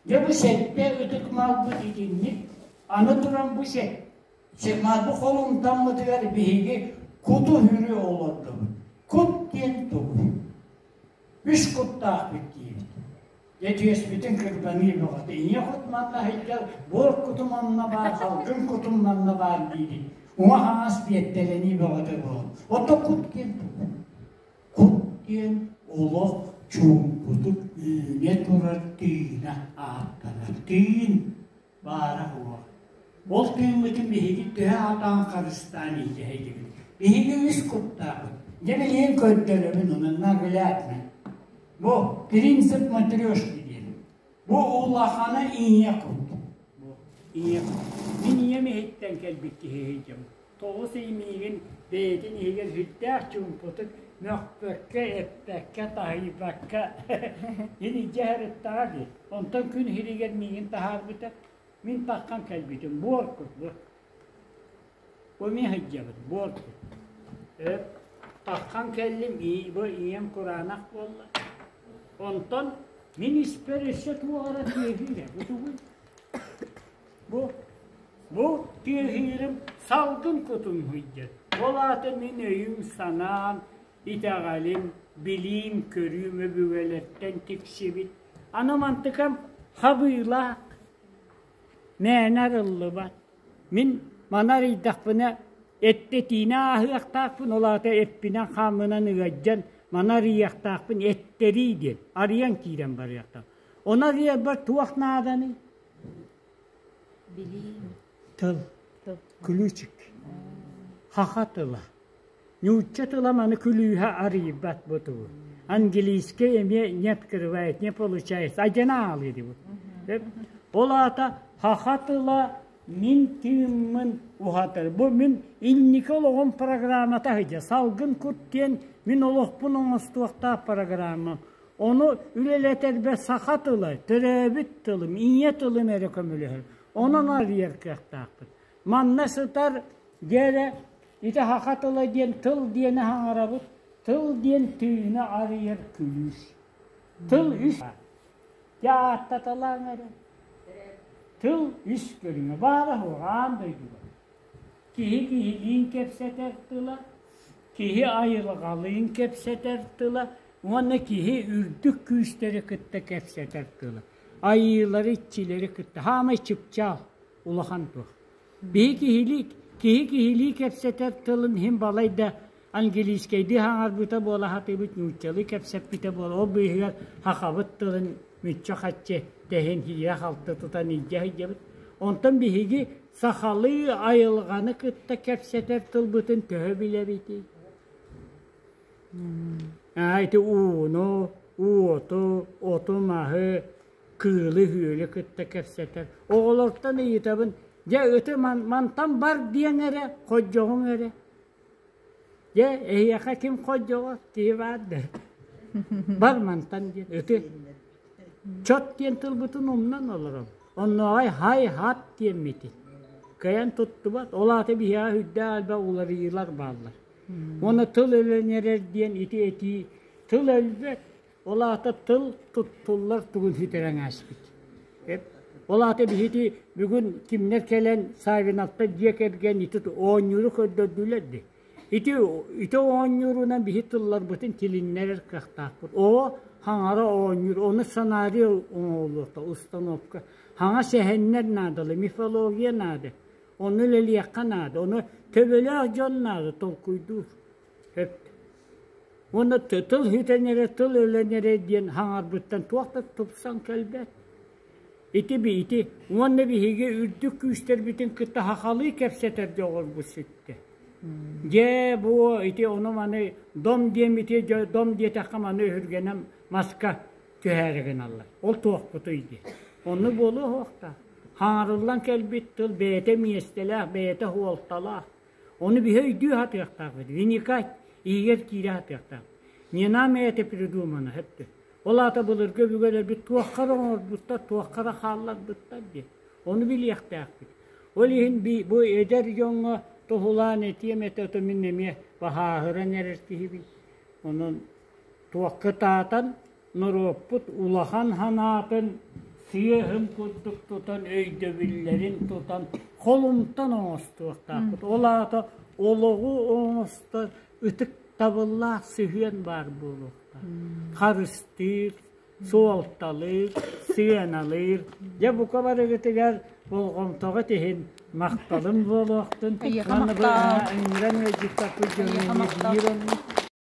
Дьэ бу сэттэ ытык малбыт итинник. Аны туран бу бу холумтаммытыгар биһиги куту-хүрү олордубут. Кут диэн тугуй? Үс куттаахпыт диибит. Дьэ түөспүтүн кырбаныы бөҕөтө. Ийэ кут манна сылдьар, буор кутум онно баар, салгын кутум манна баар диибит. Уҥа-хаҥас биэттэлэнии бөҕөтө буолар. Оттон кут диэн тугуй? Кут диэн олох чуумпутук үүнэ турар тыына ааттанар. Тыын баара суох. Ол тыыммытын биһиги төһө сатаан харыстаан илдьэ сылдьабыт. Биһиги үс куттаахпыт. Дьэ билигин көрдөрөбүн онон наглядно. Бу принцип матрешки диэн. Бу улахана ийэ кут. Бу ийэ кут. Мин ийэм иһиттэн кэлбит киһи сылдьабын. Тоҕус ый миигин бэйэтин иһигэр сүрдээх чуумпутук, мөхпөккө, эппэккэ, таһыйбакка ин илдьэ сырыттаҕа дии. Онтон күн иһигэр миигин таһаарбыта. Мин таххан кэлбитим, буор курдук. Бу мин сылдьабын, буор кут. Эп, таххан кэллим, бу ийэм кураанах буолла. Онтон мин испэр өссө туох эрэ тыаһыыр бу тугуй? Бу Бу тыаһыырым салгын кутум сылдьар. Ол аата мин өйүм-санаам, итэҕэлим, билиим-көрүүм өбүгэлэртэн тиксибит. Аны мантыкам хабыылаах, мээнэ арыллыбат. Мин маны арыйдахпына эттэтиини ааһыахтаахпын, ол аата эппинэн-хааммынан ыалдьан маны арыйыахтаахпын эттэрии диэн арыйан киирэн барыахтаах. Ону арыйарбар туох нааданый? Тыл. Ключик. Хаха тыла. Нуучча тыла маны күлүүһэ арыйбат бу тугу. Английский эмиэ не открывает, не получается. Адьана аалыы дибут. Ол аата хаха тыла мин тыыммын уһатар. Бу мин инники олоҕум программата сылдьар. Салгын кут диэн мин олохпун оҥостуохтаах программам. Ону үлэлэтэрбэр саха тыла, төрөөбүт тылым, ийэ тылым эрэ көмөлөһөр. Онон арыйар кыахтаахпыт. Манна сытар дьэ ити саха тыла диэн тыл диэни хаҥарабыт, тыл диэн тыына арыйар күлүүс. Тыл үс дьэ ааттаталааҥ эрэ. Тыл үс көрүҥэ баара суох аан дойдуга. Киһи киһилиин кэпсэтэр тыла, киһи айылҕалыын кэпсэтэр тыла уонна киһи үрдүк күүстэри кытта кэпсэтэр тыла. Айыылары, иччилэри кытта. Хаамай чыпчаал, улахан туох. Биһи киһилии, киһи киһилии кэпсэтэр тылын иһин балайда английскайдыы хаҥарбыта буола сатыыбыт, нууччалыы кэпсэппитэ буола. Ол быыһыгар сахабыт тылын мүччү-хаччы тэһин сиирэ-халты тутан илдьэ сылдьабыт. Онтон биһиги сахалыы айылҕаны кытта кэпсэтэр тылбытын төһө билэбитий? Аа, ити ууну, уоту, оту-маһы, кыылы-үөлү кытта кэпсэтэр. Оҕолортон ыйытабын, дьэ ыты мантан бар диэн эрэ, ходьоҕуҥ эрэ. Дьэ, эһиэхэ ким ходьоҕо, киһи баар да. Бар мантан диэн, ыты. Чот диэн тылбытын умнан олоробут. Оннооҕой хай-хат диэммитин. Кыайан туттубат. Ол аата биһиэхэ үрдээх элбэх уларыйыылар бааллар. Уонна тыл өлөн эрэр диэн ити этии тыл өлбөт, ол аата тыл туттуллар тугун сүтэрэн ааспыт. Ол аата биһиги бүгүн кимнэр кэлэн Савиновтар дьиэ кэргэн ити оонньууру көрдөрдүлэр дии. Ити ити оонньуурунан биһи тылларбытын тилиннэрэр кыахтаахпыт. Оо, хаҥара оонньуур, ону сценарий оҥоһуллуохта, установка. Хаҥа сэһэннэр наадалар, мифология наада. Ону үлэлиэххэ наада, ону төбөлөөх дьон наада толкуйдуур. Сөп. Уонна тыл сүтэн эрэ, тыл өлөн эрэ диэн хаҥарбыттан туох да тупсан кэлбэт. Ити ити уонна биһиги үрдүк күүстэрбитин кытта сахалыы кэпсэтэр дьоҕурбут сүттэ. Дьэ бу ити ону-маны дом диэммити дом диэтэххэ маны өһүргэнэн маска түһээри гыналлар. Ол туохпутуй диэн. Оннук буолуо суохтаах. Хаҥарыллан кэлбит тыл бэйэтэ миэстэлээх, бэйэтэ суолталаах. Ону биһи өйдүү сатыахтаахпыт, вникать, иһигэр киирэ сатыахтаахпыт. Не нам это придумано, сөптө. Ол аата былыргы өбүгэлэрбит туохха эрэ оҥорбуттар, туохха эрэ хаалларбыттар диэн. Ону билиэхтээхпит. Ол иһин бу эдэр дьоҥҥо туһулаан этиэм этэ, ото мин эмиэ баһааһыран эрэр киһибин. Онон туохха таатан норуоппут улахан санаатын сыаһым курдук тутан, өйдөбүллэрин тутан, холумтан оҥостуохтаахпыт. Ол аата олоҕу оҥостор ытыктабыллаах сыһыан баар буолуохтаах. Харыстыыр, суолталыыр, сыаналыыр. Дьэ, бука барыгытыгар болҕомтоҕут иһин махталым буолуохтун. Эйиэхэ Уонна бу махтал. ыҥыран ыалдьыттаппыт дьону Эйиэхэ эмиэ махтал. биир оннук.